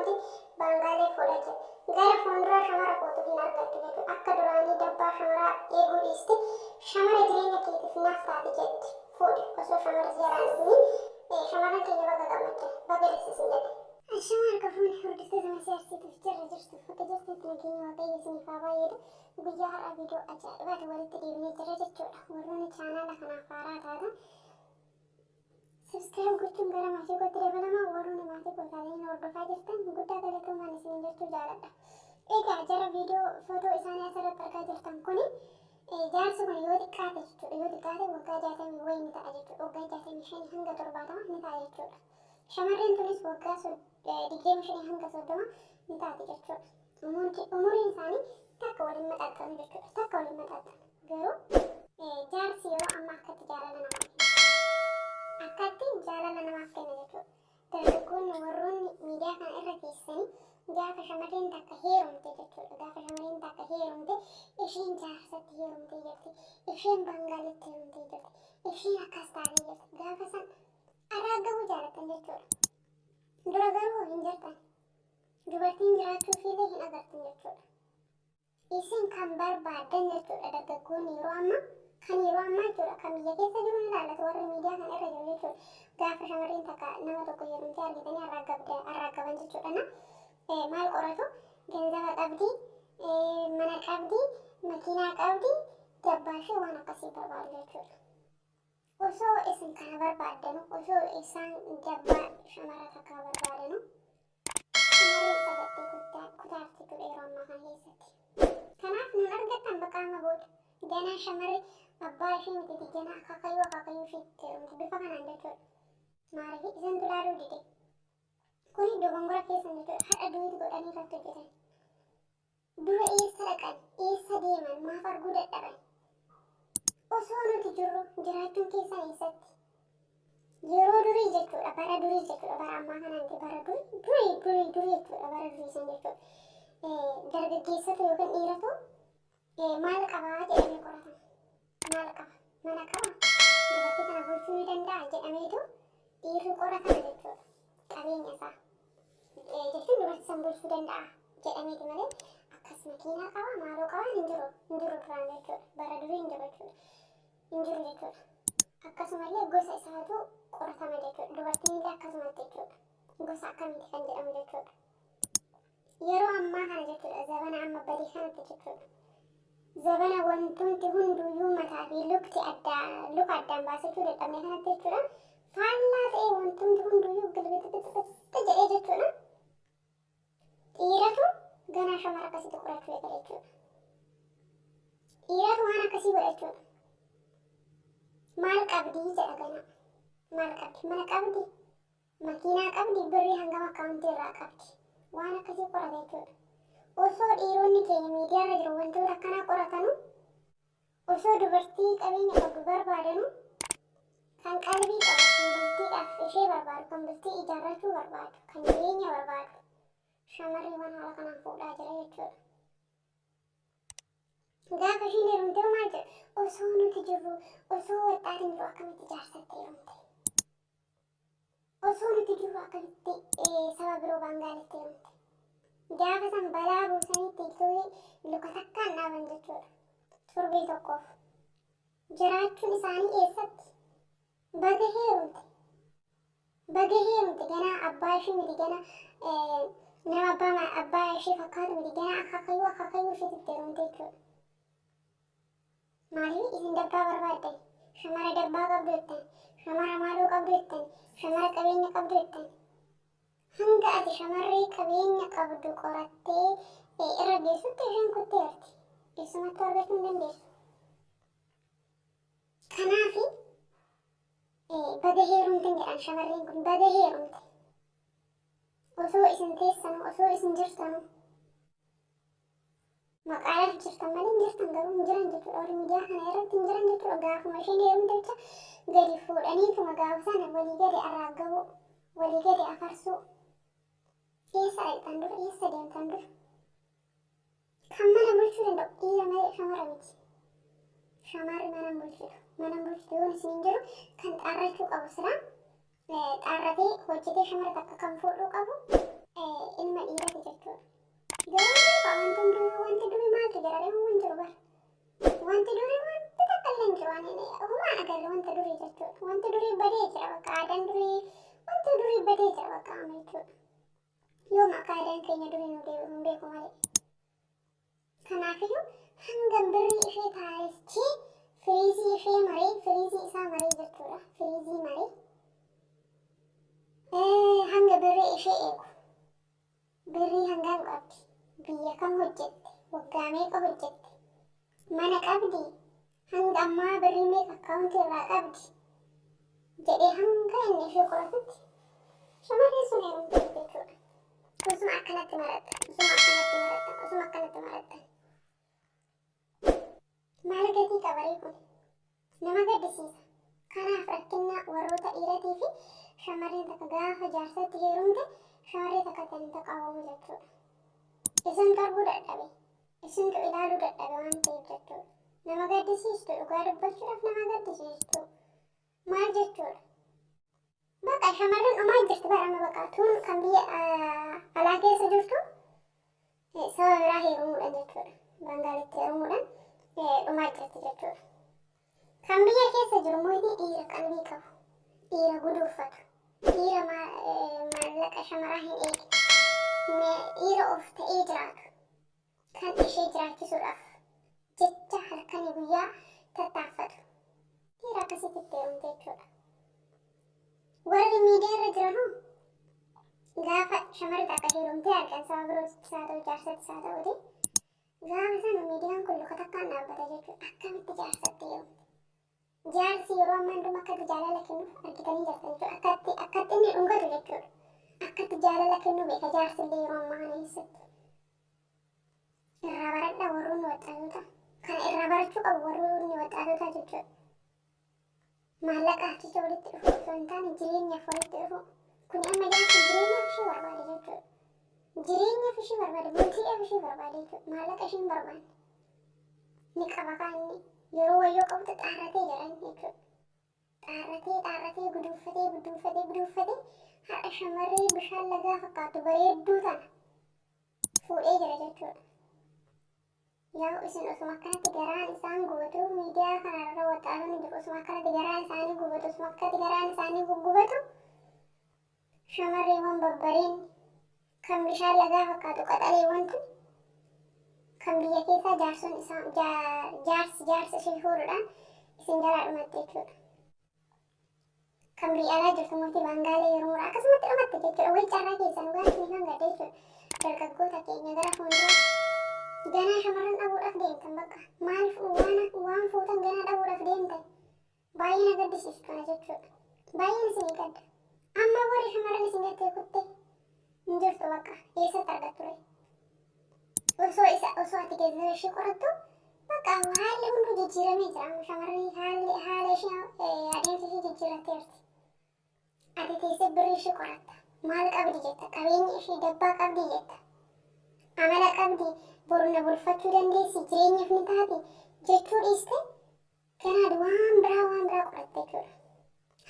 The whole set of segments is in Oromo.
kooti Baangaalee fuudha jedhe. Gara fuunduraa shamara kootu hin argattu jechuudha. Akka duraanii dabbaa shamaraa eeguu dhiiste shamara jireenya keetiif naaf taati jetti fuudhi osoo shamarri si jalaa hin dhufini. Shamarran keenya baga gammaddan. Baga das isin jedhe. Ashamaa harka fuune hordoftoota Masii Arsiitiif jirra jirtu bakka jirtanitti nageenya Waaqayyo isiniif haa baay'atu. Guyyaa har'aa viidiyoo ajaa'ibaati walitti deebinee jirra jechuudha. Warroonni chaanaala kanaaf haaraa taatan Subscribe gochuun gara maatii kootti dabalamaa warroonni maatii koo taatanii na hordofaa jirtan guddaa galatoomaan isiniin jechuu jaaladha. Egaa jara viidiyoo footoo isaanii asirratti argaa jirtan kuni jaarsi kun yoo xiqqaate jechuudha yoo xiqqaate waggaa jaatamii wayii ni ta'a jechuudha waggaa 65 hanga 70 ni ta'a jechuudha. Shamarreen tunis waggaa 25 hanga 30 ni taati jechuudha. Umuriin isaanii takka waliin maxaxxanu jechuudha takka waliin maxaxxanu. Garuu jaarsi yeroo ammaa akkatti jaalala namaa kenna. Akkatti jaalala namaaf kenna jechuudha. Dargaggoonni warroonni miidiyaa kana irra teessanii gaafa shamarreen takka heerumte jechuudha. Gaafa shamarreen takka heerumte isheen jaarsatti heerumtee jirti. Isheen Baangaalitti heerumtee jirti. Isheen akkas taatee jirti. Gaafa san arraagabuu jaalatan jechuudha. Dura garuu hin jirtan. Dubartiin jiraachuu ishiillee hin agartan jechuudha. Isin kan barbaaddan jechuudha dargaggoonni yeroo ammaa kan yeroo ammaa jechuudha kan biyya keessa jiru ni ilaallatu warri miidiyaa kana irra jiru jechuudha. Gaafa shamarreen takka nama tokko heerumtee argitanii arraaggaban jechuudha. Na maal qoratu ganzaba qabdi, mana qabdi, makiinaa qabdi, dabbaa ishee waan akkasii barbaadu jechuudha. Osoo isin kana barbaaddanu, osoo isaan dabbaa shamara takkaa barbaadanu, shamarri isa gattee kuttaa kutaarti jechuudha yeroo ammaa kana keessatti. Kanaaf nun argattan bakka amma booda. Ganaa shamarri abbaa ishee mitiiti ganaa akaakayyuu akaakayyuu isheetti heerumti bifa kanaan jechuudha. Maaliif isintu laaluu dide? Kuni dogongora keessan jechuudha. Har'a duwit godhanii irratti hojjetan. Dura eessa dhaqan? Eessa deeman? Maaf arguu dadhaban? Osoo nuti jirru jiraachuun keessan eessatti? Yeroo durii jechuudha, bara durii jechuudha, bara ammaa kana miti, bara durii, durii, durii, durii jechuudha, bara durii san jechuudha. Dargaggeessatu yookiin dhiiratu maal qabaa jedhamee qoratama. Maal qaba? Mana qaba? Dubartii kana bulchuu ni danda'a jedhameetu dhiirri qoratama jechuudha. Qabeenya isaa. Jechuun dubartii san bulchuu danda'a jedhameeti malee akkas makiinaa qaba maaloo qaba hin jiru hin jiru duraan jechuudha. Bara durii hin jiru jechuudha. Hin jiru jechuudha. Akkasumallee gosa isaatu qoratama jechuudha. Dubartiin illee akkasumatti jechuudha. Gosa akkamiiti kan jedhamu jechuudha. Yeroo ammaa kana jechuudha zabana amma badii kanatti jechuudha. Zabana wantumti hunduyyuu mataa fi lukti addaa luka addaan baasachuu dadhabne kanatti jechuudha. Faallaa ta'ee wantumti hunduyyuu gilbixibixibix jedhee jechuudha. Dhiiratu ganaa shamara akkasitti qorachuu eegale jechuudha. Dhiiratu waan akkasii godha jechuudha. Maal qabdii jedha ganaa. Maal qabdi? Mana qabdi? Makiinaa qabdi, birrii hangam akkaawuntii irraa qabdi? Waan akkasii qorata jechuudha. Osoo dhiironni keenya miidiyaarra jiru wantoota akkanaa qoratanu, osoo dubartii qabeenya qabdu barbaadanu, kan qalbii qabu, kan bultiidhaaf ishee barbaadu, kan bultii ijaarrachuu barbaadu, kan jireenya barbaadu, shamarreewwan haala kanaan fuudhaa jira jechuudha. Gaafa isheen heerumte hoo maal jedhu? Osoo nuti jirru, osoo waxxaatiin jiru akkamitti jaarsatti heerumte? Osoo nuti jirru akkamitti saba biroo Baangaalitti heerumte? Gaafa san balaa buusanii tiiktookii luka takkaan dhaaban jechuudha. Torbee tokkoof. Jiraachuun isaanii eessatti? Baga heerumte. Baga heerumte ganaa abbaa ishee miti gana nama abbaa abbaa ishee fakkaatu miti ganaa akaakayyuu akaakayyuu isheetitti heerumte jechuudha. Maaliif isin dabbaa barbaaddan? Shamara dabbaa qabdu jettan, shamara maaloo qabdu jettan, shamara qabeenya qabdu jettan. Hanga ati shamarree qabeenya qabdu qorattee irra geessutti isheen kutteerti. Eessumattuu argachuu hin dandeessu. Kanaafi baga heerumten jedhan shamarreen kun baga heerumte. Osoo isin teessanu, osoo isin jirtanu Maqaadhaaf jirtan malee hin jirtan garuu hin jiran jechuudha. Warri miidiyaa kana irratti hin jiran jechuudha. Gaafuma isheen heerumte jecha gadi fuudhaniituma gaafa sana walii gadi arraaggabuu, walii gadi afarsuu. Eessa dhaqxan dur? Eessa deemtan dur? Kan mana bulchuu danda'u dhiira malee shamara miti. Shamarri mana hin bulchitu. Mana hin bulchitu yoon isiniin jedhu kan xaarrachuu qabu silaa xaarratee hojjetee shamara takka kan fuudhuu qabu ilma jechuudha. Yoom akka aadaan keenya durii nu deebi'u hin beeku malee. Kanaafiyyuu hanga birrii ishee taa'echii firiizii ishee maree firiizii isaa maree jechuudha. Firiizii maree hanga birrii ishee eegu. Birrii hangam qabdi? Biyya kam hojjette? Waggaa meeqa hojjette? Mana qabdi? Hanga ammaa birrii meeqa akkaawuntii irraa qabdi? Jedhee hanga inni ishee qoratutti shamarreen sun heerumte jechuudha. Osuma akkanatti marattan, osuma akkanatti marattan, osuma akkanatti marattan. Maal gatii qabaree kun? Nama gaddisiisa. Kanaaf rakkinna warroota dhiiratii fi shamarreen takka gaafa jaarsatti heerumte shamarree takka ittiin hin taqaawwamu jechuudha. Isintu arguu dadhabe, isintu ilaaluu dadhabe waan ta'eef jechuudha. Nama gaddisiistu dhugaa dubbachuudhaaf nama gaddisiistu. Maal jechuudha? Bakka shamarran dhumaa jirti bara amma bakka tun kan biyya alaa keessa jirtu saba biraa heerumuudhaan jechuudha. Bangaalitti heerumuudhaan dhumaa jirti jechuudha. Kan biyya keessa jiru mootii dhiira qalbii qabu, dhiira guduuffatu, dhiira maallaqa shamaraa hin eegne, dhiira of ta'ee jiraatu, kan ishee jiraachisuudhaaf jecha halkanii guyyaa tattaaffatu. Dhiira akkasitti itti heerumte jechuudha. Warri miidiyaa irra jiran hoo gaafa shamarri takka heerumtee argan saba birootti haa ta'u jaarsattis haa ta'uti gaafa sana miidiyaan kun luka takkaan dhaabbata jechuudha. Akkamitti jaarsatti heerumte? Jaarsi yeroo ammaa hunduma akkatti jaalala kennuuf argitanii jirtan jechuudha. Akkatti akkatti inni dhungatu jechuudha. Akkatti jaalala kennuu beeka jaarsi illee yeroo ammaa kana keessatti. Irraa baradhaa warroonni waxxaatota. Kana irraa barachuu qabu warroonni waxxaatotaa jechuudha. Maallaqaaf jecha walitti dhufu osoo hin taane jireenyaaf walitti dhufu. Kun amma jaarsi jireenyaaf ishee barbaade jechuudha. Jireenyaaf ishee barbaade, bultiidhaaf ishee barbaade jechuudha. Maallaqa ishee hin barbaanne. Ni qaba kaa inni yeroo wayyoo qabutti xaarratee jedhan jechuudha. Xaarratee xaarratee guduunfatee guduunfatee guduunfatee har'a shamarree bishaan lagaa fakkaattu bareedduu tana fuudhee jira jechuudha. Yaa'u isin osuma akkanatti garaan isaan gubatu miidiyaa kanarra waxxaatonni jiru osuma akkanatti garaan isaanii gubatu osuma akkanatti garaan isaanii guggubatu shamarreewwan babbareen kan bishaan lagaa fakkaatu qaxaleewwan tun kan biyya keessaa jaarson isaan jaarsi jaarsa ishee fuudhuudhaan isin jalaa dhumatte jechuudha. Kan biyya alaa jirtu mootii baangaalee yeroo muraa akkasumatti dhumatte jechuudha. Wayi carraa keessan dhugaa isin kan gadda jechuudha. Dargaggoota keenya gara fuulduraa ganaa shamarran dhabuudhaaf deemtan bakka maal waan waan fuutan ganaa dhabuudhaaf deemtan. Baay'ee na gaddisiisu kana jechuudha. Baay'een isinii gadda. Amma warri shamarran isin gattee kutte hin jirtu bakka eessatti argattu ree? Osoo isa osoo ati geessisa ishee qorattu bakka haalli hunduu jijjiiramee jira. Amma shamarri haalli haala ishee adeemsa ishee jijjiirratteerti. Ati teessee birrii ishee qoratta. Maal qabdi jetta? Qabeenya ishee dabbaa qabdi jetta. Amala qabdi boru na bulfachuu dandeessi jireenyaaf ni taati jechuu dhiiste Ganaad waan biraa waan biraa qoratte jechuudha.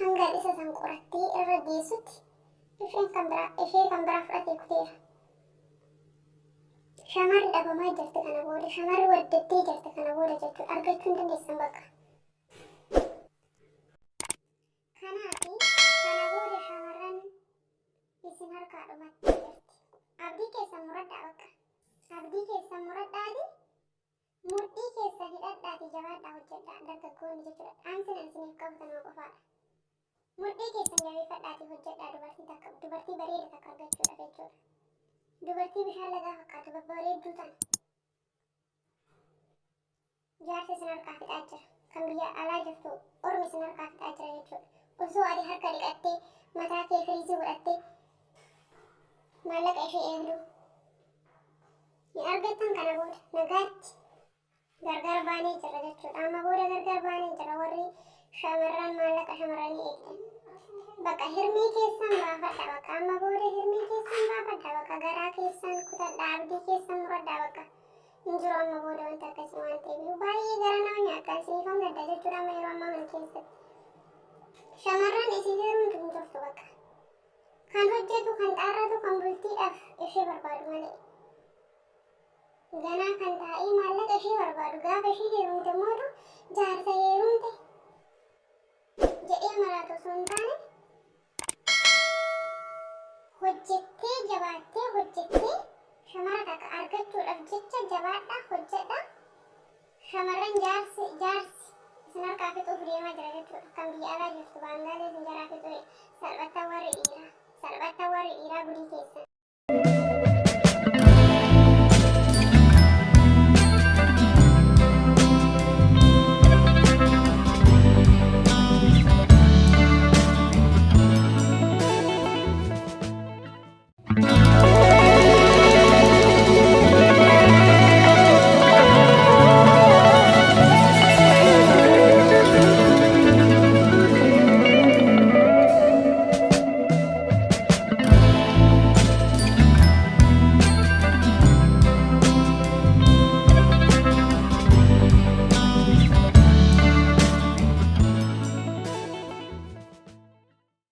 Hanga isa san qorattee irra geessutti isheen kan biraa ishee kan biraa fudhatee kuteera. Shamarri dhabamaa jirti kana booda shamarri waddattee jirti kana booda jechuudha argachuu hin dandeessan bakka. Kanaafi kana booda shamarran isin harkaa dhumattee jirti. Abdii keessan muradhaa bakka. Abdii keessan muradhaati Mudhii keessan hidhadhaatii jabaadhaa hojjedhaa, dargaggoonni jechuudha. Dhaamsin ani isiniif qabu tanuma qofaadha. Mudhii keessan jabeeffadhaatii hojjedhaa dubartii takka dubartii bareeda takka argachuudhaaf jechuudha. Dubartii bishaan lagaa fakkaatu babbareedduu tana. Jaarsi isin harkaa fixaa jira. Kan biyya alaa jirtu ormi isin harkaa fixaa jira jechuudha. Osoo ati harka dhiqattee mataa kee firiizii godhattee maallaqa ishee eegduu Hin argattan kana booda nagaatti gargar baanee jirra jechuudha. Amma booda gargar baanee jirra warri shamarran maallaqa shamarranii eegdan. Bakka hirmii keessan baafadha bakka amma booda hirmii keessan baafadha bakka garaa keessan kutadha abdii keessan muradha bakka hin jiru amma booda wanti akkasii waan ta'eef baay'ee gara nama nyaata isiniifan gadda jechuudha amma yeroo ammaa kana keessatti. Shamarran isin heerumtu hin jirtu bakka. Kan hojjetu, kan xaarratu, kan bultiidhaaf ishee barbaadu malee. Ganaa kan taa'ee maallaqa ishee barbaadu gaafa isheen heerumte mootu jaarsa heerumte jedhee maraatu osoo hin taane Hojjettee jabaattee hojjettee shamara takka argachuudhaaf jecha jabaadhaa hojjedhaa. Shamarran jaarsi jaarsi isin harkaa fixuuf deemaa jira jechuudha. Kan biyya alaa jirtu baangaalee isin jaraa fixuu salphattaa warri dhiiraa. Salphattaa warri dhiiraa gudii keessan.